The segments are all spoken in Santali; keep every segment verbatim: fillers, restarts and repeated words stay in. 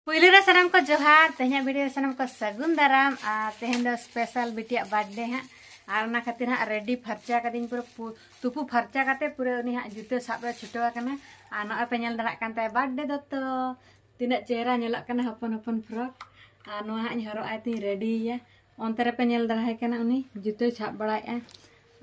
ᱯᱩᱭᱞᱩ ᱨᱮ ᱥᱟᱱᱟᱢ ᱠᱚ ᱡᱚᱦᱟᱨ, ᱛᱮᱦᱮᱧᱟᱜ ᱵᱷᱤᱰᱤᱭᱳ ᱨᱮ ᱥᱟᱱᱟᱢ ᱠᱚ ᱥᱟᱹᱜᱩᱱ ᱫᱟᱨᱟᱢ᱾ ᱟᱨ ᱛᱮᱦᱮᱧ ᱫᱚ ᱥᱯᱮᱥᱟᱞ ᱵᱤᱴᱤᱭᱟᱜ ᱵᱟᱨᱛᱷᱰᱮ ᱦᱟᱸᱜ, ᱟᱨ ᱚᱱᱟ ᱠᱷᱟᱹᱛᱤᱨ ᱦᱟᱸᱜ ᱨᱮᱰᱤ ᱯᱷᱟᱨᱪᱟ ᱠᱟᱫᱤᱧ, ᱯᱩᱨᱟᱹ ᱯᱩ- ᱛᱩᱯᱩ ᱯᱷᱟᱨᱪᱟ ᱠᱟᱛᱮ ᱯᱩᱨᱟᱹ ᱩᱱᱤ ᱦᱟᱸᱜ ᱡᱩᱛᱟᱹ ᱥᱟᱵ ᱨᱮ ᱪᱷᱩᱴᱟᱹᱣ ᱟᱠᱟᱱᱟ᱾ ᱟᱨ ᱱᱚᱜᱼᱚᱭ ᱯᱮ ᱧᱮᱞ ᱫᱟᱲᱮᱭᱟᱜ ᱠᱟᱱ ᱛᱟᱭᱟ ᱵᱟᱨᱛᱷᱰᱮ ᱫᱚᱛᱚ, ᱛᱤᱱᱟᱹᱜ ᱪᱮᱦᱨᱟ ᱧᱮᱞᱚᱜ ᱠᱟᱱᱟ ᱦᱚᱯᱚᱱ ᱦᱚᱯᱚᱱ ᱯᱷᱨᱚᱠ᱾ ᱟᱨ ᱱᱚᱣᱟ ᱦᱟᱸᱜ ᱤᱧ ᱦᱚᱨᱚᱜ ᱟᱭ ᱛᱤᱧ ᱨᱮᱰᱤᱭᱮᱭᱟ᱾ ᱚᱱᱛᱮ ᱨᱮᱯᱮ ᱧᱮᱞ ᱫᱟᱲᱮᱭᱟᱭ ᱠᱟᱱᱟ, ᱩᱱᱤ ᱡᱩᱛᱟᱹᱭ ᱥᱟᱵ ᱵᱟᱲᱟᱭᱮᱫᱼᱟ᱾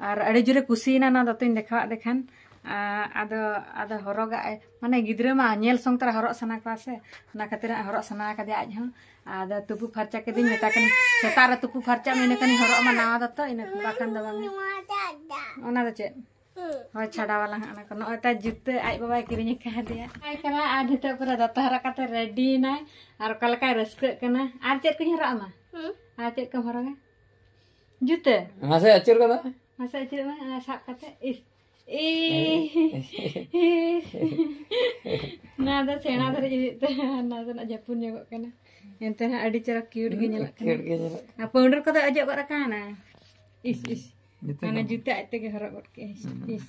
ᱟᱨ ᱟᱹᱰᱤ ᱡᱳᱨᱮ ᱠᱩᱥᱤᱭᱮᱱᱟ ᱱᱚᱣᱟ ᱫᱚᱛᱚᱧ ᱫᱮᱠᱷᱟᱣᱟᱫ ᱫᱮ ᱠᱷᱟᱱ᱾ ᱟ-, ᱟᱫᱚ, ᱟᱫᱚ ᱦᱚᱨᱚᱜᱟᱜ ᱟᱭ, ᱢᱟᱱᱮ ᱜᱤᱫᱽᱨᱟᱹ ᱢᱟ ᱧᱮᱞ ᱥᱚᱝ ᱛᱚᱨᱟ ᱦᱚᱨᱚᱜ ᱥᱟᱱᱟ ᱠᱚᱣᱟ ᱥᱮ, ᱚᱱᱟ ᱠᱷᱟᱹᱛᱤᱨ ᱦᱟᱸᱜ ᱦᱚᱨᱚᱜ ᱥᱟᱱᱟ ᱠᱟᱫᱮᱭᱟ ᱟᱡ ᱦᱚᱸ᱾ ᱟᱫᱚ ᱛᱩᱯᱩ ᱯᱷᱟᱨᱪᱟ ᱠᱮᱫᱤᱧ, ᱢᱮᱛᱟ ᱠᱟᱹᱱᱟᱹᱧ ᱥᱮᱛᱟᱜ ᱨᱮ ᱛᱩᱯᱩ ᱯᱷᱟᱨᱪᱟᱜ ᱢᱮ, ᱤᱱᱟᱹ ᱠᱷᱟᱱᱤᱧ ᱦᱚᱨᱚᱜ ᱟᱢᱟ ᱱᱟᱣᱟ ᱫᱚᱛᱚ, ᱤᱱᱟᱹ ᱵᱟᱠᱷᱟᱱ ᱫᱚ ᱵᱟᱝ᱾ ᱚᱱᱟ ᱫᱚ ᱪᱮᱫ? ᱦᱳᱭ, ᱪᱷᱟᱰᱟ ᱵᱟᱞᱟ ᱦᱟᱸᱜ ᱚᱱᱟ ᱠᱚ᱾ ᱱᱚᱜᱼᱚᱭ ᱛᱟᱭ ᱡᱩᱛᱟᱹ ᱟᱡ ᱵᱟᱵᱟᱭ ᱠᱤᱨᱤᱧ ᱟᱠᱟᱫᱮᱭᱟ᱾ ᱟᱭ ᱠᱟᱱᱟ, ᱟᱨ ᱱᱤᱛᱚᱜ ᱯᱩᱨᱟᱹ ᱫᱚᱛᱚ ᱦᱚᱨᱚᱜ ᱠᱟᱛᱮ ᱨᱮᱰᱤᱭᱮᱱᱟᱭ᱾ ᱟᱨ ᱚᱠᱟ ᱞᱮᱠᱟᱭ ᱨᱟᱹᱥᱠᱟᱹᱜ ᱠᱟᱱᱟ᱾ ᱟᱨ ᱪᱮᱫ ᱠᱚᱧ ᱦᱚᱨᱚᱜ ᱟᱢᱟ? ᱦᱩᱸ᱾ ᱟᱨ ᱪᱮᱫ ᱠᱚᱢ ᱦᱚᱨᱚᱜᱟ? ᱡᱩᱛᱟᱹ? ᱢᱟᱥᱮ ᱟᱹᱪᱩᱨ ᱠᱟᱫᱟ᱾ ᱢᱟᱥᱮ ᱟᱹᱪᱩᱨ ᱢᱮ, ᱚᱱᱟ ᱥᱟᱵ ᱠᱟᱛᱮ᱾ ᱤᱥ, ᱤ᱾ ᱱᱚᱣᱟ ᱫᱚ ᱥᱮᱬᱟ ᱫᱷᱟᱨᱟ ᱦᱩᱭᱩᱜ ᱛᱟᱭᱟ, ᱱᱚᱣᱟ ᱫᱚ ᱱᱟᱜ ᱡᱟᱹᱯᱩᱫ ᱧᱚᱜᱚᱜ ᱠᱟᱱᱟ᱾ ᱮᱱᱛᱮ ᱨᱮᱦᱚᱸ ᱟᱹᱰᱤ ᱪᱮᱦᱨᱟ ᱠᱤᱭᱩᱴ ᱜᱮ ᱧᱮᱞᱚᱜ ᱠᱟᱱᱟ᱾ ᱠᱤᱭᱩᱴ ᱜᱮ ᱧᱮᱞᱚᱜ ᱠᱟᱱᱟ᱾ ᱟᱨ ᱯᱟᱣᱰᱟᱨ ᱠᱚᱫᱚ ᱚᱡᱚᱜ ᱜᱚᱫ ᱟᱠᱟᱱᱟ? ᱤᱥ, ᱤᱥ᱾ ᱡᱩᱛᱟᱹ ᱢᱟᱱᱮ ᱠᱚ᱾ ᱡᱩᱛᱟᱹ ᱟᱡ ᱛᱮᱜᱮ ᱦᱚᱨᱚᱜ ᱜᱚᱫ ᱠᱮᱜᱼᱟᱭ᱾ ᱦᱩᱸ᱾ ᱤᱥ᱾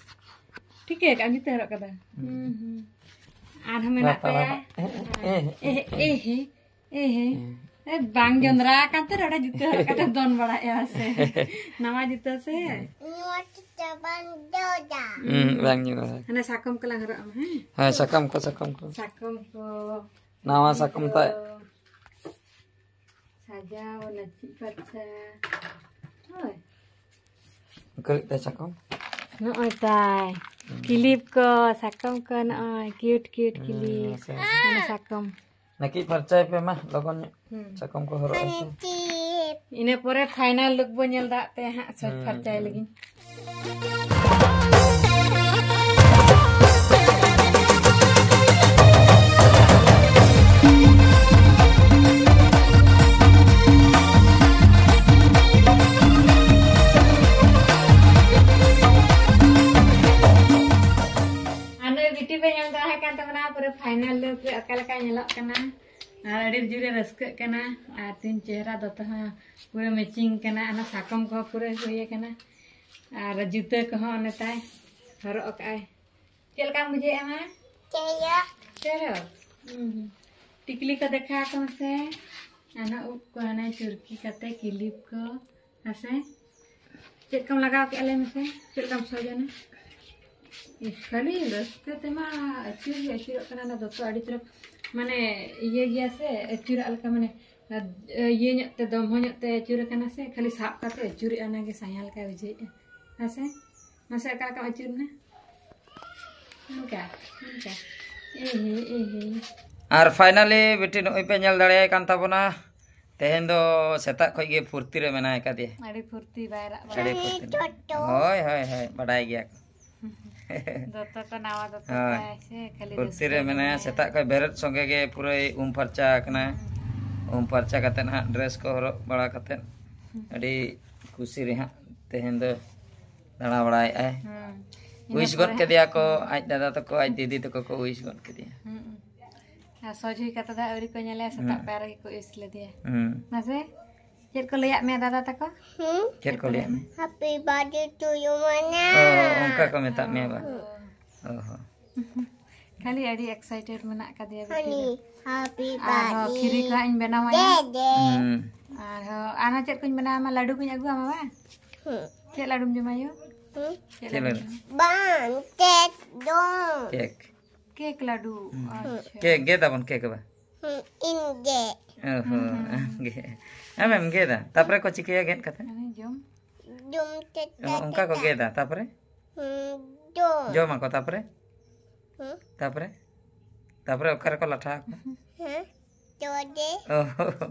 ᱴᱷᱤᱠᱟᱹ ᱠᱟᱜ ᱟᱢ ᱡᱩᱛᱟᱹ ᱦᱚᱨᱚᱜ ᱠᱟᱫᱟ? ᱦᱩᱸ᱾ ᱦᱩᱸ, ᱦᱩᱸ᱾ ᱟᱨᱦᱚᱸ ᱢᱮᱱᱟᱜ ᱛᱟᱲᱟᱢᱟ᱾ ᱛᱟᱭᱟ᱾ ᱮ, ᱮ, ᱮ᱾ ᱮ, ᱮ, ᱦᱮ᱾ ᱮ, ᱦᱮ᱾ ᱦᱮᱸ᱾ ᱮ, ᱵᱟᱝ ᱡᱚᱸᱫᱽᱨᱟ ᱟᱠᱟᱱ ᱛᱮ ᱱᱚᱰᱮ ᱡᱩᱛᱟᱹ ᱦᱚᱨᱚᱜ ᱠᱟᱛᱮ ᱫᱚᱱ ᱵᱟᱲᱟᱭᱮᱜᱼᱟ ᱥᱮ᱾ ᱱᱟᱣᱟ ᱡᱩᱛᱟᱹ ᱥᱮ᱾ ᱱᱚᱣᱟ ᱡᱩᱛᱟᱹ ᱵᱟᱝ ᱡᱚᱸᱫᱽᱨᱟ᱾ ᱦᱩᱸ, ᱵᱟᱝ ᱡᱚᱸᱫᱽᱨᱟ᱾ ᱦᱟᱱᱮ ᱥᱟᱠᱚᱢ ᱠᱚᱞᱟᱝ ᱦᱚᱨᱚᱜ ᱟᱢᱟ, ᱦᱮᱸ? ᱦᱮᱸ, ᱥᱟᱠᱚᱢ ᱠᱚ, ᱥᱟᱠᱚᱢ ᱠᱚ᱾ ᱥᱟᱠᱚᱢ ᱠᱚ᱾ ᱱᱟᱣᱟ ᱥᱟᱠᱚᱢ ᱛᱟᱭ᱾ ᱥᱟᱡᱟᱣ, ᱱᱟᱹᱠᱤᱡ ᱯᱟᱨᱪᱟ᱾ ᱦᱳᱭ᱾ ᱠᱟᱹᱴᱤᱡ ᱛᱟᱭ ᱥᱟᱠᱚᱢ᱾ ᱱᱚᱜᱼᱚᱭ ᱛᱟᱭ᱾ ᱦᱩᱸ᱾ ᱠᱤᱞᱤᱯ ᱠᱚ, ᱥᱟᱠᱚᱢ ᱠᱚ, ᱱᱚᱜᱼᱚᱭ ᱠᱤᱭᱩᱴ ᱠᱤᱭᱩᱴ ᱦᱩᱸ, ᱠᱤᱞᱤᱯ᱾ ᱢᱟᱥᱮ᱾ ᱚᱱᱟ ᱥᱟᱠᱚᱢ᱾ ᱱᱟᱹᱠᱤᱡ ᱯᱷᱟᱨᱪᱟᱭ ᱯᱮ ᱢᱟ, ᱞᱚᱜᱚᱱ ᱧᱚᱜ᱾ ᱦᱩᱸ᱾ ᱥᱟᱠᱚᱢ ᱠᱚ ᱦᱚᱨᱚᱜ ᱟᱠᱚ᱾ ᱤᱱᱟᱹ ᱯᱚᱨᱮ ᱯᱷᱟᱭᱱᱟᱞ ᱞᱩᱠ ᱵᱚ ᱧᱮᱞ ᱫᱟ ᱦᱟᱸᱜ, ᱥᱟᱡᱽ ᱦᱩᱸ, ᱯᱷᱟᱨᱪᱟᱭ ᱦᱩᱸ᱾ ᱞᱟᱹᱜᱤᱫ᱾ ᱟᱨ ᱱᱩᱭ ᱵᱤᱴᱤ ᱯᱮ ᱧᱮᱞ ᱫᱟᱲᱮᱭᱟᱭ ᱠᱟᱱ ᱛᱟᱵᱚᱱᱟ, ᱯᱩᱨᱟᱹ ᱯᱷᱟᱭᱱᱟᱞ ᱞᱩᱠ ᱨᱮ ᱚᱠᱟ ᱞᱮᱠᱟᱭ ᱧᱮᱞᱚᱜ ᱠᱟᱱᱟ᱾ ᱟᱨ ᱟᱹᱰᱤ ᱡᱳᱨᱮ ᱨᱟᱹᱥᱠᱟᱹᱜ ᱠᱟᱱᱟ᱾ ᱟᱨ ᱛᱤᱧ ᱪᱮᱦᱨᱟ ᱫᱚᱛᱚ ᱦᱚᱸ ᱯᱩᱨᱟᱹ ᱢᱮᱪᱤᱝ ᱠᱟᱱᱟ᱾ ᱚᱱᱟ ᱥᱟᱠᱚᱢ ᱠᱚᱦᱚᱸ ᱯᱩᱨᱟᱹ ᱦᱩᱭ ᱟᱠᱟᱱᱟ᱾ ᱟᱨ ᱡᱩᱛᱟᱹ ᱠᱚᱦᱚᱸ ᱚᱱᱮ ᱛᱟᱭ ᱦᱚᱨᱚᱜ ᱟᱠᱟᱫᱼᱟᱭ᱾ ᱪᱮᱫ ᱞᱮᱠᱟᱢ ᱵᱩᱡᱷᱟᱹᱣᱮᱫᱼᱟ ᱢᱟ? ᱪᱮᱦᱨᱟ᱾ ᱪᱮᱦᱨᱟ? ᱦᱩᱸ, ᱦᱩᱸ᱾ ᱴᱤᱠᱞᱤ ᱠᱚ ᱫᱮᱠᱷᱟ ᱟᱠᱚ ᱢᱮᱥᱮ᱾ ᱦᱟᱱᱟ ᱩᱵ ᱠᱚ, ᱦᱟᱱᱟ ᱪᱩᱨᱠᱤ ᱠᱟᱛᱮ, ᱠᱤᱞᱤᱯ ᱠᱚ᱾ ᱦᱮᱸᱥᱮ? ᱪᱮᱫ ᱠᱚᱢ ᱞᱟᱜᱟᱣ ᱠᱮᱜᱼᱟ ᱞᱟᱹᱭ ᱢᱮᱥᱮ? ᱪᱮᱫ ᱞᱮᱠᱟᱢ ᱥᱚᱡ ᱮᱱᱟ? ᱤᱥ, ᱠᱷᱟᱹᱞᱤ ᱨᱟᱹᱥᱠᱟᱹ ᱛᱮᱢᱟ ᱟᱹᱪᱩᱨ ᱜᱮ ᱟᱹᱪᱩᱨᱚᱜ ᱠᱟᱱᱟ ᱚᱱᱟ ᱫᱚᱛᱚ ᱟᱹᱰᱤ ᱪᱚᱨᱚᱠ, ᱢᱟᱱᱮ ᱤᱭᱟᱹ ᱜᱮᱭᱟ ᱥᱮ, ᱟᱹᱪᱩᱨᱟᱜ ᱞᱮᱠᱟ ᱢᱟᱱᱮ, ᱤᱭᱟᱹ ᱧᱚᱜ ᱛᱮ, ᱫᱚᱢᱦᱚ ᱧᱚᱜ ᱛᱮ ᱟᱹᱪᱩᱨ ᱟᱠᱟᱱᱟ ᱥᱮ, ᱠᱷᱟᱹᱞᱤ ᱥᱟᱵ ᱠᱟᱛᱮ ᱟᱹᱪᱩᱨᱮᱜᱼᱟ, ᱚᱱᱟᱜᱮ ᱥᱟᱭᱟ ᱞᱮᱠᱟ ᱵᱩᱡᱷᱟᱹᱣᱮᱜᱼᱟ᱾ ᱦᱮᱸ ᱥᱮ? ᱢᱟᱥᱮ ᱚᱠᱟ ᱞᱮᱠᱟᱢ ᱟᱹᱪᱩᱨ ᱮᱱᱟ? ᱚᱱᱠᱟ, ᱚᱱᱠᱟ᱾ ᱮ ᱦᱮ, ᱮ ᱦᱮ᱾ ᱟᱨ finally ᱵᱤᱴᱤ ᱱᱚᱜᱼᱚᱭ ᱯᱮ ᱧᱮᱞ ᱫᱟᱲᱮᱭᱟᱭ ᱠᱟᱱ ᱛᱟᱵᱚᱱᱟ, ᱛᱮᱦᱮᱧ ᱫᱚ ᱥᱮᱛᱟᱜ ᱠᱷᱚᱡ ᱜᱮ ᱯᱷᱩᱨᱛᱤ ᱨᱮ ᱢᱮᱱᱟᱭ ᱠᱟᱫᱮᱭᱟ᱾ ᱟᱹᱰᱤ ᱯᱷᱩᱨᱛᱤ ᱵᱟᱭ ᱨᱟᱜ ᱵᱟᱲᱟᱭᱟ᱾ ᱟᱹᱰᱤ ᱯᱷᱩᱨᱛᱤ᱾ ᱦᱳᱭ, ᱦᱳᱭ, ᱦᱳᱭ, ᱵᱟᱰᱟᱭ ᱜᱮᱭᱟ ᱠᱚ᱾ ᱫᱚᱛᱚ ᱠᱚ ᱱᱟᱣᱟ ᱫᱚᱛᱚ ᱦᱳᱭ᱾ ᱛᱟᱭ ᱥᱮ, ᱠᱷᱟᱹᱞᱤ ᱯᱷᱩᱨᱛᱤ ᱨᱟᱹᱥᱠᱟᱹ ᱨᱮ ᱢᱮᱱᱟᱭᱟ᱾ ᱢᱮᱱᱟᱭᱟ᱾ ᱥᱮᱛᱟᱜ ᱠᱷᱚᱡ ᱵᱮᱨᱮᱫ ᱥᱚᱸᱜᱮ ᱜᱮ ᱯᱩᱨᱟᱹᱭ ᱩᱢ ᱯᱷᱟᱨᱪᱟ ᱟᱠᱟᱱᱟ᱾ ᱦᱩᱸ᱾ ᱩᱢ ᱯᱷᱟᱨᱪᱟ ᱠᱟᱛᱮᱫ ᱦᱟᱸᱜ dress ᱠᱚ ᱦᱚᱨᱚᱜ ᱵᱟᱲᱟ ᱠᱟᱛᱮᱫ ᱦᱩᱸ᱾ ᱟᱹᱰᱤ ᱠᱩᱥᱤ ᱨᱮ ᱦᱟᱸᱜ ᱛᱮᱦᱮᱧ ᱫᱚ ᱫᱟᱬᱟ ᱵᱟᱲᱟᱭᱮᱫᱼᱟᱭ᱾ ᱦᱩᱸ᱾ ᱤᱱᱟᱹ wish ᱜᱚᱫ ᱯᱚᱨᱮ ᱠᱮᱫᱮᱭᱟ ᱠᱚ, ᱦᱩᱸ᱾ ᱟᱡ ᱫᱟᱫᱟ ᱛᱟᱠᱚ, ᱟᱡ ᱫᱤᱫᱤ ᱛᱟᱠᱚ ᱠᱚ wish ᱜᱚᱫ ᱠᱮᱫᱮᱭᱟ᱾ ᱦᱩᱸ᱾ ᱟᱨ ᱥᱚᱡᱷᱮ ᱠᱟᱛᱮ ᱫᱚ ᱟᱹᱣᱨᱤ ᱠᱚ ᱧᱮᱞᱮᱭᱟ, ᱥᱮᱛᱟᱜ ᱦᱩᱸ᱾ ᱯᱟᱭᱟᱨ ᱨᱮᱜᱮ ᱠᱚ wish ᱞᱮᱫᱮᱭᱟ᱾ ᱦᱩᱸ᱾ ᱢᱟᱥᱮ, ᱪᱮᱫ ᱠᱚ ᱞᱟᱹᱭᱟᱫ ᱢᱮᱭᱟ ᱫᱟᱫᱟ ᱛᱟᱠᱚ? ᱦᱩᱸ? ᱪᱮᱫ ᱠᱚ ᱞᱟᱹᱭᱟᱫ ᱢᱮᱭᱟ? Happy birthday to you, ᱢᱟᱱᱟ᱾ ᱚ, ᱚᱱᱠᱟ ᱠᱚ ᱢᱮᱛᱟᱜ ᱢᱮᱭᱟ ᱵᱟ? ᱦᱩᱸ᱾ ᱚ ᱦᱚᱸ᱾ ᱠᱷᱟᱹᱞᱤ ᱟᱹᱰᱤ excited ᱢᱮᱱᱟᱜ ᱠᱟᱫᱮᱭᱟ ᱵᱤᱴᱤ ᱫᱚ᱾ ᱦᱟᱱᱤ, happy birthday᱾ ᱟᱨᱦᱚᱸ ᱠᱷᱤᱨᱤ ᱠᱚ ᱦᱟᱸᱜ ᱤᱧ ᱵᱮᱱᱟᱣᱟᱭᱟ᱾ ᱫᱮ, ᱫᱮ᱾ ᱦᱩᱸ᱾ ᱟᱨᱦᱚᱸ, ᱟᱨᱦᱚᱸ ᱪᱮᱫ ᱠᱚᱧ ᱵᱮᱱᱟᱣᱟᱢᱟ? ᱞᱟᱹᱰᱩ ᱠᱚᱧ ᱟᱹᱜᱩᱣᱟᱢᱟ ᱵᱟᱝ? ᱦᱩᱸ᱾ ᱪᱮᱫ ᱞᱟᱹᱰᱩᱢ ᱡᱚᱢᱟ ᱭᱳ? ᱦᱩᱸ᱾ ᱪᱮᱫ ᱪᱮᱫ ᱞᱟᱹᱰᱩᱢ ᱞᱟᱹᱰᱩ? ᱡᱚᱢᱟ? ᱵᱟᱝ, ᱪᱮᱫ ᱡᱚᱢ? Cake᱾ Cake ᱞᱟᱹᱰᱩ᱾ ᱦᱩᱸ᱾ ᱟᱪᱪᱷᱟ᱾ Cake ᱜᱮᱫ ᱟᱵᱚᱱ cake ᱵᱟ? ᱦᱩᱸ, ᱤᱧ ᱜᱮᱫ᱾ ᱚ ᱦᱚᱸ, ᱦᱩᱸ, ᱦᱩᱸ᱾ ᱟᱢ ᱜᱮᱫ᱾ ᱟᱢᱮᱢ ᱜᱮᱫᱟ? ᱛᱟᱯᱚᱨᱮ ᱠᱚ ᱪᱤᱠᱟᱹᱭᱟ ᱜᱮᱫ ᱠᱟᱛᱮ? ᱢᱟᱱᱮ ᱡᱚᱢ᱾ ᱡᱚᱢ ᱛᱮ ᱚᱱᱠᱟ ᱠᱚ ᱜᱮᱫᱟ, ᱛᱟᱯᱚᱨᱮ? ᱦᱩᱸ, ᱡᱚᱢ᱾ ᱡᱚᱢᱟᱠᱚ, ᱛᱟᱯᱚᱨᱮ? ᱦᱩᱸ? ᱛᱟᱯᱚᱨᱮ? ᱛᱟᱯᱚᱨᱮ ᱚᱠᱟ ᱨᱮᱠᱚ ᱞᱟᱴᱷᱟ ᱟᱠᱚ? ᱦᱮᱸ, ᱡᱚ ᱫᱮ᱾ ᱚ,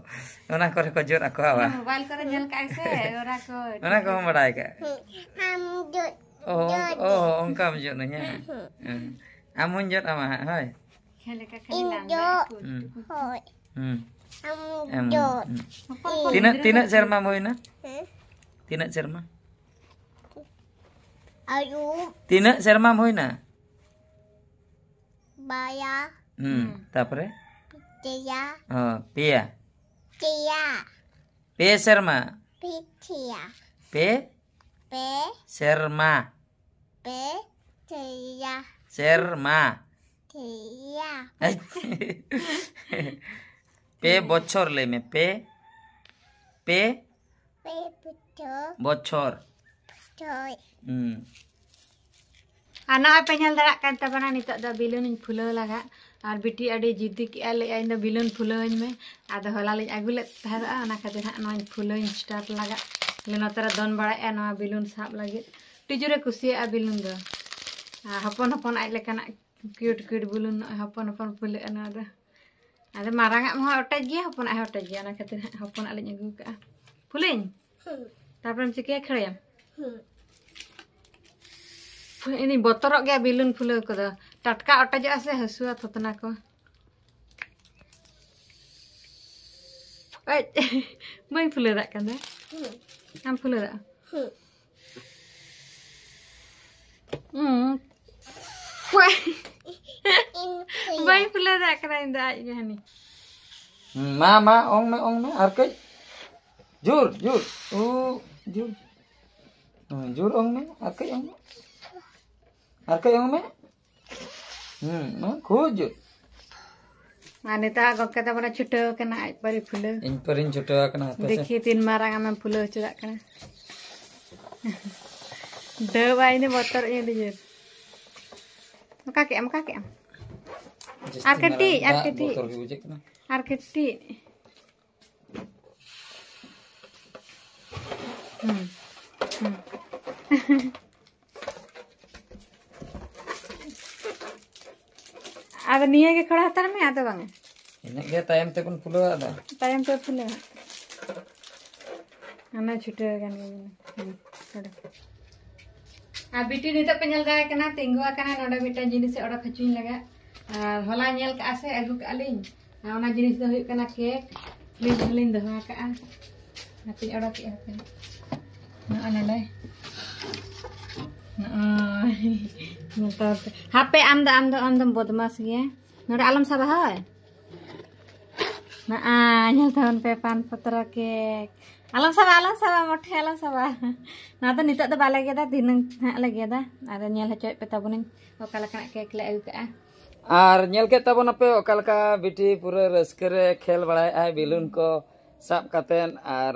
ᱚᱱᱟ ᱠᱚᱨᱮ ᱠᱚ ᱡᱚᱫ ᱟᱠᱚᱣᱟ ᱵᱟ? ᱢᱳᱵᱟᱭᱤᱞ ᱠᱚᱨᱮ ᱧᱮᱞ ᱠᱟᱜᱼᱟᱭ ᱥᱮ, ᱚᱱᱟ ᱠᱚ᱾ ᱚᱱᱟ ᱠᱚᱦᱚᱸ ᱵᱟᱲᱟᱭ ᱠᱟᱜᱼᱟ? ᱦᱩᱸ, ᱟᱢ ᱡᱚ-, ᱚ, ᱡᱚ ᱚ, ᱫᱮ᱾ ᱚᱱᱠᱟᱢ ᱡᱚᱫ ᱟᱹᱧᱟ? ᱦᱩᱸ᱾ ᱦᱩᱸ᱾ ᱟᱢ ᱦᱚᱸᱧ ᱡᱚᱫ ᱟᱢᱟ ᱦᱟᱸᱜ, ᱦᱳᱭ᱾ ᱪᱮᱫ ᱞᱮᱠᱟ ᱠᱷᱟᱹᱞᱤ ᱤᱧ ᱞᱟᱸᱫᱟ ᱡᱚ-, ᱟᱠᱚ᱾ ᱦᱩᱸ᱾ ᱦᱳᱭ᱾ ᱦᱩᱸ᱾ ᱟᱢ ᱟᱢ, ᱡᱚ-, ᱦᱩᱸ᱾ ᱦᱚᱯᱚᱱ ᱦᱚᱯᱚᱱ ᱛᱤᱱᱟᱹᱜ, ᱜᱤᱫᱽᱨᱟᱹ ᱛᱤᱱᱟᱹᱜ ᱠᱚ ᱥᱮᱨᱢᱟᱢ ᱦᱩᱭᱱᱟ? ᱦᱮᱸ? ᱛᱤᱱᱟᱹᱜ ᱥᱮᱨᱢᱟ? ᱟᱭᱩ᱾ ᱛᱤᱱᱟᱹᱜ ᱥᱮᱨᱢᱟᱢ ᱦᱩᱭᱱᱟ? ᱵᱟᱭᱟ᱾ ᱦᱩᱸ, ᱦᱩᱸ᱾ ᱛᱟᱯᱚᱨᱮ? ᱛᱮᱭᱟ᱾ ᱚ, ᱯᱮᱭᱟ᱾ ᱛᱮᱭᱟ᱾ ᱯᱮ ᱥᱮᱨᱢᱟ᱾ ᱯᱤᱴᱷᱤᱭᱟ᱾ ᱯᱮ? ᱯᱮ᱾ ᱥᱮᱨᱢᱟ᱾ ᱯᱮ᱾ ᱛᱮᱭᱟ᱾ ᱥᱮᱨᱢᱟ᱾ ᱯᱮ ᱵᱚᱪᱷᱚᱨ ᱞᱟᱹᱭ ᱢᱮ, ᱯᱮ, ᱯᱮ ᱵᱚᱪᱷᱚᱨ᱾ ᱦᱩᱸ᱾ ᱟᱨ ᱱᱚᱜᱼᱚᱭ ᱯᱮ ᱧᱮᱞ ᱫᱟᱲᱮᱭᱟᱜ ᱠᱟᱱ ᱛᱟᱵᱚᱱᱟ, ᱱᱤᱛᱚᱜ ᱫᱚ ᱵᱮᱞᱩᱱ ᱤᱧ ᱯᱷᱩᱞᱟᱹᱣ ᱞᱟᱜᱟᱜ᱾ ᱟᱨ ᱵᱤᱴᱤ ᱟᱹᱰᱤ ᱡᱤᱫᱤ ᱠᱮᱜᱼᱟ, ᱞᱟᱹᱭᱮᱜᱼᱟ, "ᱤᱧ ᱫᱚ ᱵᱮᱞᱩᱱ ᱯᱷᱩᱞᱟᱹᱣ ᱟᱹᱧ ᱢᱮ᱾" ᱟᱫᱚ ᱦᱚᱞᱟ ᱞᱤᱧ ᱟᱹᱜᱩ ᱞᱮᱫ ᱛᱟᱦᱮᱸᱫᱚᱜᱼᱟ, ᱚᱱᱟ ᱠᱷᱟᱹᱛᱤᱨ ᱦᱟᱸᱜ ᱱᱚᱣᱟᱧ ᱯᱷᱩᱞᱟᱹᱣ ᱤᱧ start ᱞᱟᱜᱟᱜ᱾ ᱟᱞᱮ ᱱᱚᱛᱮ ᱨᱮ ᱫᱚᱱ ᱵᱟᱲᱟᱭᱮᱜᱼᱟ ᱱᱚᱣᱟ ᱵᱮᱞᱩᱱ ᱥᱟᱵ ᱞᱟᱹᱜᱤᱫ᱾ ᱟᱹᱰᱤ ᱡᱳᱨᱮ ᱠᱩᱥᱤᱭᱟᱜᱼᱟ ᱵᱮᱞᱩᱱ ᱫᱚ᱾ ᱟᱨ ᱦᱚᱯᱚᱱ ᱦᱚᱯᱚᱱ ᱟᱡ ᱞᱮᱠᱟᱱᱟᱜ cute cute ᱵᱮᱞᱩᱱ, ᱱᱚᱜᱼᱚᱭ ᱦᱚᱯᱚᱱ ᱦᱚᱯᱚᱱ ᱯᱷᱩᱞᱟᱹᱜᱼᱟ ᱱᱚᱣᱟ ᱫᱚ᱾ ᱟᱫᱚ ᱢᱟᱨᱟᱝ ᱟᱜ ᱢᱟ ᱦᱚᱸ ᱚᱴᱮᱡ ᱜᱮᱭᱟ, ᱦᱚᱯᱚᱱᱟᱜ ᱦᱚᱸ ᱚᱴᱮᱡ ᱜᱮᱭᱟ, ᱚᱱᱟ ᱠᱷᱟᱹᱛᱤᱨ ᱦᱟᱸᱜ ᱦᱚᱯᱚᱱᱟᱜ ᱞᱤᱧ ᱟᱹᱜᱩ ᱠᱟᱜᱼᱟ᱾ ᱯᱷᱩᱞᱟᱹᱧ? ᱦᱩᱸ᱾ ᱛᱟᱨᱯᱚᱨᱮᱢ ᱪᱤᱠᱟᱹᱭᱟ, ᱠᱷᱟᱹᱲᱮᱭᱟᱢ? ᱦᱩᱸ᱾ ᱤᱧᱤᱧ ᱵᱚᱛᱚᱨᱚᱜ ᱜᱮᱭᱟ ᱵᱮᱞᱩᱱ ᱯᱷᱩᱞᱟᱹᱣ ᱠᱚᱫᱚ, ᱴᱟᱴᱠᱟ ᱚᱴᱮᱡᱚᱜᱼᱟ ᱥᱮ ᱦᱟᱹᱥᱩᱣᱟ ᱛᱷᱚᱛᱱᱟ ᱠᱚ᱾ ᱮᱭ, ᱵᱟᱹᱧ ᱯᱷᱩᱞᱟᱹᱣ ᱫᱟᱜ ᱠᱟᱱ ᱫᱚ᱾ ᱦᱩᱸ᱾ ᱟᱢ ᱯᱷᱩᱞᱟᱹᱣ ᱫᱟᱜ? ᱦᱩᱸ᱾ ᱦᱩᱸ᱾ ᱯᱩᱭ᱾ ᱤᱧ ᱯᱷᱩᱞᱟᱹᱣ᱾ ᱵᱟᱹᱧ ᱯᱷᱩᱞᱟᱹᱣ ᱫᱟᱲᱮᱭᱟᱜ ᱠᱟᱱᱟ ᱤᱧ ᱫᱚ, ᱟᱡ ᱜᱮ ᱦᱟᱹᱱᱤ᱾ ᱦᱩᱸ, ᱢᱟ, ᱢᱟ, ᱚᱝ ᱢᱮ, ᱚᱝ ᱢᱮ, ᱟᱨ ᱠᱟᱹᱡ᱾ ᱡᱳᱨ, ᱡᱳᱨ᱾ ᱳ, ᱡᱳᱨ᱾ ᱦᱩᱸ, ᱡᱳᱨ ᱚᱝ ᱢᱮ, ᱟᱨ ᱠᱟᱹᱡ ᱚᱝ ᱢᱮ᱾ ᱟᱨ ᱠᱟᱹᱡ ᱚᱝ ᱢᱮ᱾ ᱦᱩᱸ, ᱢᱟ, ᱠᱷᱩᱵ ᱡᱳᱨ᱾ ᱟᱨ ᱱᱤᱛᱚᱜ ᱜᱚᱢᱠᱮ ᱛᱟᱵᱚᱱᱮ ᱪᱷᱩᱴᱟᱹᱣ ᱠᱟᱱᱟ ᱟᱡ ᱯᱟᱹᱨᱤ ᱯᱷᱩᱞᱟᱹᱣ᱾ ᱤᱧ ᱯᱟᱹᱨᱤᱧ ᱪᱷᱩᱴᱟᱹᱣ ᱟᱠᱟᱱᱟ, ᱦᱟᱯᱮ ᱥᱮ᱾ ᱫᱮᱠᱷᱤ ᱛᱤᱱ ᱢᱟᱨᱟᱝ ᱟᱢᱮᱢ ᱯᱷᱩᱞᱟᱹᱣ ᱦᱚᱪᱚ ᱫᱟᱲᱮᱭᱟᱜ ᱠᱟᱱᱟ᱾ ᱰᱟᱹᱵ ᱟᱭ, ᱤᱧ ᱫᱚ ᱵᱚᱛᱚᱨ ᱤᱧ ᱟᱹᱰᱤ ᱡᱳᱨ᱾ ᱚᱠᱟ ᱠᱮᱜ ᱟᱢ, ᱚᱠᱟ ᱠᱮᱜ ᱟᱢ? ᱡᱟᱹᱥᱛᱤ ᱟᱨ ᱠᱟᱹᱴᱤᱡ, ᱢᱟᱨᱟᱝ ᱟᱨ ᱫᱟᱜ ᱠᱟᱹᱴᱤᱡ᱾ ᱵᱚᱛᱚᱨ ᱜᱮ ᱵᱩᱡᱷᱟᱹᱜ ᱠᱟᱱᱟ᱾ ᱟᱨ ᱠᱟᱹᱴᱤᱡ᱾ ᱦᱩᱸ, ᱦᱩᱸ᱾ ᱟᱫᱚ ᱱᱤᱭᱟᱹ ᱜᱮ ᱠᱷᱚᱲᱟ ᱦᱟᱛᱟᱲ ᱢᱮ, ᱟᱫᱚ ᱵᱟᱝᱟ᱾ ᱤᱱᱟᱹᱜ ᱜᱮ ᱛᱟᱭᱚᱢ ᱛᱮᱵᱚᱱ ᱯᱷᱩᱞᱟᱹᱣᱟ ᱟᱫᱚ᱾ ᱛᱟᱭᱚᱢ ᱛᱮ ᱯᱷᱩᱞᱟᱹᱣᱟ᱾ ᱚᱱᱟ ᱪᱷᱩᱴᱟᱹᱣ ᱟᱠᱟᱱ ᱜᱮ ᱢᱮᱱᱟ᱾ ᱦᱩᱸ, ᱪᱷᱩᱴᱟᱹᱣ᱾ ᱟᱨ ᱵᱤᱴᱤ ᱱᱤᱛᱚᱜ ᱯᱮ ᱧᱮᱞ ᱫᱟᱲᱮ ᱠᱟᱱᱟ, ᱛᱤᱸᱜᱩ ᱟᱠᱟᱱᱟ ᱱᱚᱰᱮ ᱢᱤᱫᱴᱟᱝ ᱡᱤᱱᱤᱥ ᱮ ᱚᱰᱚᱠ ᱦᱚᱪᱚᱧ ᱞᱟᱜᱟᱜ᱾ ᱟᱨ ᱦᱚᱞᱟ ᱧᱮᱞ ᱠᱟᱜᱼᱟ ᱥᱮ, ᱟᱹᱜᱩ ᱠᱟᱜᱼᱟ ᱞᱤᱧ᱾ ᱟᱨ ᱚᱱᱟ ᱡᱤᱱᱤᱥ ᱫᱚ ᱦᱩᱭᱩᱜ ᱠᱟᱱᱟ ᱠᱮᱠ᱾ ᱯᱷᱨᱤᱡᱽ ᱨᱮᱞᱤᱧ ᱫᱚᱦᱚ ᱟᱠᱟᱜᱼᱟ᱾ ᱦᱟᱯᱮᱧ ᱚᱰᱚᱠᱮᱜᱼᱟ ᱦᱟᱯᱮ᱾ ᱱᱚᱜᱼᱚ ᱱᱚᱰᱮ᱾ ᱱᱚᱜᱼᱚᱭ᱾ ᱵᱚᱛᱚᱨ ᱛᱮ᱾ ᱦᱟᱯᱮ, ᱟᱢ ᱫᱚ, ᱟᱢ ᱫᱚ, ᱟᱢ ᱫᱚᱢ ᱵᱚᱫᱢᱟᱥ ᱜᱮᱭᱟ᱾ ᱱᱚᱰᱮ ᱟᱞᱚᱢ ᱥᱟᱵᱟ, ᱦᱳᱭ᱾ ᱱᱚᱜᱼᱚᱭ, ᱧᱮᱞ ᱛᱟᱵᱚᱱ ᱯᱮ ᱯᱟᱱ ᱯᱚᱛᱨᱚ ᱠᱮᱠ᱾ ᱟᱞᱚᱢ ᱥᱟᱵᱟ, ᱟᱞᱚᱢ ᱥᱟᱵᱟ, ᱢᱚᱴᱷᱮ ᱟᱞᱚᱢ ᱥᱟᱵᱟ᱾ ᱱᱚᱣᱟ ᱫᱚ ᱱᱤᱛᱚᱜ ᱫᱚ ᱵᱟᱞᱮ ᱜᱮᱫᱟ, ᱫᱷᱤᱱᱟᱹᱝ ᱦᱟᱸᱜ ᱞᱮ ᱜᱮᱫᱟ᱾ ᱟᱫᱚ ᱧᱮᱞ ᱦᱚᱪᱚᱭᱮᱫ ᱯᱮ ᱛᱟᱵᱚᱱᱟᱹᱧ ᱚᱠᱟ ᱞᱮᱠᱟᱱᱟᱜ ᱠᱮᱠ ᱞᱮ ᱟᱹᱜᱩ ᱠᱟᱜᱼᱟ᱾ ᱟᱨ ᱧᱮᱞ ᱠᱮᱫ ᱛᱟᱵᱚᱱᱟᱯᱮ ᱚᱠᱟ ᱞᱮᱠᱟ ᱵᱤᱴᱤ ᱯᱩᱨᱟᱹ ᱨᱟᱹᱥᱠᱟᱹ ᱨᱮ ᱠᱷᱮᱞ ᱵᱟᱲᱟᱭᱮᱫᱼᱟᱭ ᱵᱮᱞᱩᱱ ᱠᱚ ᱥᱟᱵ ᱠᱟᱛᱮᱫ, ᱟᱨ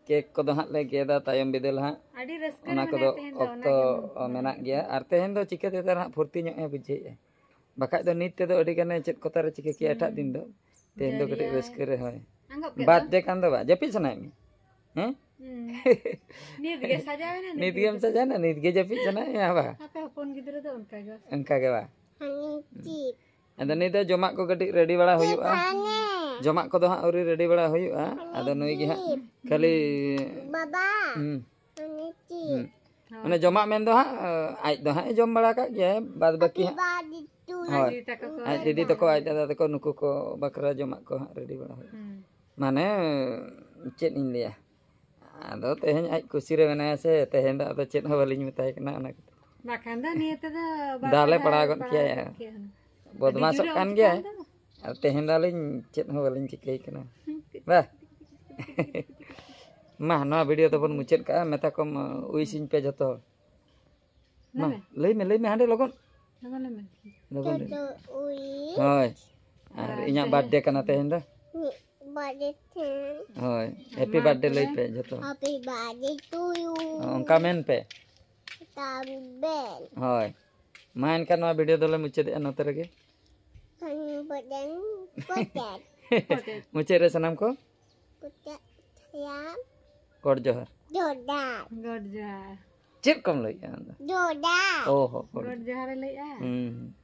ᱠᱮᱠ ᱠᱚᱫᱚ ᱦᱟᱸᱜ ᱞᱮ ᱜᱮᱫᱟ ᱛᱟᱭᱚᱢ ᱵᱤᱫᱟᱹᱞ ᱦᱟᱸᱜ᱾ ᱟᱹᱰᱤ ᱨᱟᱹᱥᱠᱟᱹ ᱚᱱᱟ ᱨᱮ ᱠᱚᱫᱚ ᱢᱮᱱᱟᱜ ᱛᱮᱦᱮᱧ ᱫᱚ, ᱚᱱᱟ ᱚᱠᱛᱚ ᱜᱮ ᱢᱚᱡᱟ᱾ ᱢᱮᱱᱟᱜ ᱜᱮᱭᱟ, ᱟᱨ ᱛᱮᱦᱮᱧ ᱫᱚ ᱪᱤᱠᱟᱹᱛᱮ ᱛᱟᱨ ᱦᱟᱸᱜ ᱯᱷᱩᱨᱛᱤ ᱧᱚᱜ ᱮ ᱵᱩᱡᱷᱟᱹᱣᱮᱫᱼᱟ, ᱵᱟᱠᱷᱟᱡ ᱫᱚ ᱱᱤᱛ ᱛᱮᱫᱚ ᱟᱹᱰᱤ ᱜᱟᱱᱮ ᱪᱮᱫ ᱠᱚᱛᱟᱨᱮ ᱪᱤᱠᱟᱹ ᱠᱮᱭᱟ ᱮᱴᱟᱜ ᱫᱤᱱ ᱫᱚ, ᱛᱮᱦᱮᱧ ᱫᱚ ᱠᱟᱹᱴᱤᱡ ᱡᱟᱹᱨᱤᱭᱟᱭ᱾ ᱨᱟᱹᱥᱠᱟᱹ ᱨᱮ ᱦᱳᱭ᱾ ᱟᱸᱜᱚᱵ ᱠᱮᱫ ᱵᱟᱫ ᱫᱚ᱾ ᱰᱮ ᱠᱟᱱ ᱫᱚ ᱵᱟ, ᱡᱟᱹᱯᱤᱫ ᱥᱟᱱᱟᱭᱮᱫ ᱢᱮᱭᱟ? ᱦᱮᱸ? ᱦᱩᱸ᱾ ᱱᱤᱛ ᱜᱮ ᱥᱟᱡᱟᱣ ᱮᱱᱟ, ᱱᱤᱛ ᱜᱮᱢ ᱥᱟᱡᱟᱣᱮᱱᱟ, ᱱᱤᱛ ᱜᱮ ᱡᱟᱹᱯᱤᱫ ᱥᱟᱱᱟᱭᱮᱫ ᱢᱮᱭᱟ ᱵᱟ? ᱟᱯᱮ ᱦᱚᱯᱚᱱ ᱜᱤᱫᱽᱨᱟᱹ ᱫᱚ ᱚᱱᱠᱟ ᱜᱮ᱾ ᱚᱱᱠᱟ ᱜᱮ ᱵᱟ? ᱪᱮᱫ? ᱟᱫᱚ ᱱᱤᱛ ᱫᱚ ᱡᱚᱢᱟᱜ ᱠᱚ ᱠᱟᱹᱴᱤᱡ ᱨᱮᱰᱤ ᱵᱟᱲᱟ ᱦᱩᱭᱩᱜᱼᱟ᱾ ᱦᱟᱱᱮ ᱡᱚᱢᱟᱜ ᱠᱚᱫᱚ ᱦᱟᱸᱜ ᱟᱹᱣᱨᱤ ᱨᱮᱰᱤ ᱵᱟᱲᱟ ᱦᱩᱭᱩᱜᱼᱟ᱾ ᱟᱫᱚ ᱱᱩᱭ ᱜᱮ ᱦᱟᱸᱜ ᱠᱷᱟᱹᱞᱤ ᱵᱟᱵᱟ, ᱦᱩᱸ, ᱦᱟᱱᱮ ᱪᱮᱫ? ᱦᱩᱸ᱾ ᱚᱱᱮ ᱡᱚᱢᱟᱜ ᱢᱮᱱ ᱫᱚ ᱦᱟᱸᱜ ᱟᱡ ᱫᱚ ᱦᱟᱸᱜ ᱮ ᱡᱚᱢ ᱵᱟᱲᱟ ᱠᱟᱜ ᱜᱮᱭᱟᱭ, ᱵᱟᱫ ᱵᱟᱹᱠᱤ ᱦᱟᱸᱜ ᱵᱟᱫᱤ ᱛᱩ ᱦᱳᱭ᱾ ᱫᱤᱫᱤ ᱛᱟᱠᱚ ᱠᱚ ᱟᱡ ᱫᱤᱫᱤ ᱛᱟᱠᱚ, ᱟᱡ ᱫᱟᱫᱟ ᱛᱟᱠᱚ, ᱱᱩᱠᱩ ᱠᱚ ᱵᱟᱠᱷᱨᱟ ᱡᱚᱢᱟᱜ ᱠᱚ ᱦᱟᱸᱜ ᱨᱮᱰᱤ ᱵᱟᱲᱟ ᱦᱩᱭᱩᱜᱼᱟ᱾ ᱦᱩᱸ᱾ ᱢᱟᱱᱮ ᱪᱮᱫ ᱤᱧ ᱞᱟᱹᱭᱟ, ᱟᱫᱚ ᱛᱮᱦᱮᱧ ᱟᱡ ᱠᱩᱥᱤ ᱨᱮ ᱢᱮᱱᱟᱭᱟ ᱥᱮ, ᱛᱮᱦᱮᱧ ᱫᱚ ᱟᱫᱚ ᱪᱮᱫ ᱦᱚᱸ ᱵᱟᱹᱞᱤᱧ ᱢᱮᱛᱟᱭ ᱠᱟᱱᱟ ᱚᱱᱟ ᱠᱚᱫᱚ᱾ ᱵᱟᱠᱷᱟᱱ ᱫᱚ ᱱᱤᱭᱟᱹ ᱛᱮᱫᱚ ᱫᱟᱞᱮ ᱵᱟᱯᱞᱟ ᱯᱟᱲᱟᱣ ᱜᱚᱫ ᱯᱟᱲᱟᱣ ᱠᱮᱭᱟᱭ᱾ ᱜᱚᱫ ᱠᱮᱭᱟ ᱦᱩᱱᱟᱹᱝ᱾ ᱵᱚᱫᱢᱟᱥᱚᱜ ᱟᱹᱰᱤ ᱡᱳᱨᱮ ᱠᱟᱱ ᱚᱱᱠᱟ ᱜᱮᱭᱟᱭ᱾ ᱫᱚ᱾ ᱟᱨ ᱛᱮᱦᱮᱧ ᱫᱚ ᱟᱹᱞᱤᱧ ᱪᱮᱫ ᱦᱚᱸ ᱵᱟᱹᱞᱤᱧ ᱪᱤᱠᱟᱹᱭ ᱠᱟᱱᱟ᱾ ᱵᱟ᱾ ᱢᱟ, ᱱᱚᱣᱟ ᱵᱷᱤᱰᱤᱭᱳ ᱫᱚᱵᱚᱱ ᱢᱩᱪᱟᱹᱫ ᱠᱟᱜᱼᱟ᱾ ᱢᱮᱛᱟ ᱠᱚᱢ, ᱩᱭᱤᱥᱤᱧ ᱯᱮ ᱡᱷᱚᱛᱚ ᱦᱚᱲ᱾ ᱢᱟ, ᱞᱟᱹᱭ ᱢᱮ᱾ ᱞᱟᱹᱭ ᱢᱮ, ᱞᱟᱹᱭ ᱢᱮ, ᱦᱟᱸᱰᱮ ᱞᱚᱜᱚᱱ᱾ ᱞᱚᱜᱚᱱ ᱞᱟᱹᱭ ᱢᱮ᱾ ᱞᱚᱜᱚᱱ ᱞᱟᱹᱭ ᱢᱮ᱾ ᱛᱚ ᱩᱭ ᱦᱳᱭ᱾ ᱟᱨ ᱟᱨ ᱤᱧᱟᱹᱜ ᱛᱮᱦᱮᱧ ᱵᱟᱨᱛᱷᱰᱮ ᱠᱟᱱᱟ ᱛᱮᱦᱮᱧ ᱫᱚ᱾ ᱵᱟᱡᱮ ᱴᱷᱮᱱ᱾ ᱦᱳᱭ᱾ ᱦᱮᱯᱤ ᱵᱟᱨᱛᱷᱰᱮ ᱞᱟᱹᱭ ᱯᱮ ᱡᱷᱚᱛᱚ᱾ Happy birthday to you. ᱚᱱᱠᱟ ᱢᱮᱱ ᱯᱮ᱾ ᱛᱟᱵᱮᱱ᱾ ᱦᱳᱭ᱾ ᱢᱟ ᱮᱱᱠᱷᱟᱱ ᱱᱚᱣᱟ ᱵᱷᱤᱰᱤᱭᱳ ᱫᱚᱞᱮ ᱢᱩᱪᱟᱹᱫᱮᱜᱼᱟ ᱱᱚᱛᱮ ᱨᱮᱜᱮ᱾ ᱠᱷᱟᱱ ᱵᱚᱫᱮᱱ ᱯᱚᱛᱮᱱ᱾ ᱢᱩᱪᱟᱹᱫ ᱨᱮ ᱥᱟᱱᱟᱢ ᱠᱚ ᱯᱚᱛᱮᱱ ᱛᱟᱭᱟᱢ ᱜᱚᱰ ᱡᱚᱦᱟᱨ᱾ ᱡᱚᱨᱫᱟᱱ᱾ ᱜᱚᱰ ᱡᱚᱦᱟᱨ᱾ ᱪᱮᱫ ᱠᱚᱢ ᱞᱟᱹᱭᱮᱜᱼᱟ ᱟᱢ ᱫᱚ? ᱡᱚᱨᱫᱟᱱ᱾ ᱚ ᱦᱚᱸ, ᱜᱚᱰ᱾ ᱜᱚᱰ ᱡᱚᱦᱟᱨ ᱮ ᱞᱟᱹᱭᱮᱜᱼᱟ᱾ ᱦᱩᱸ᱾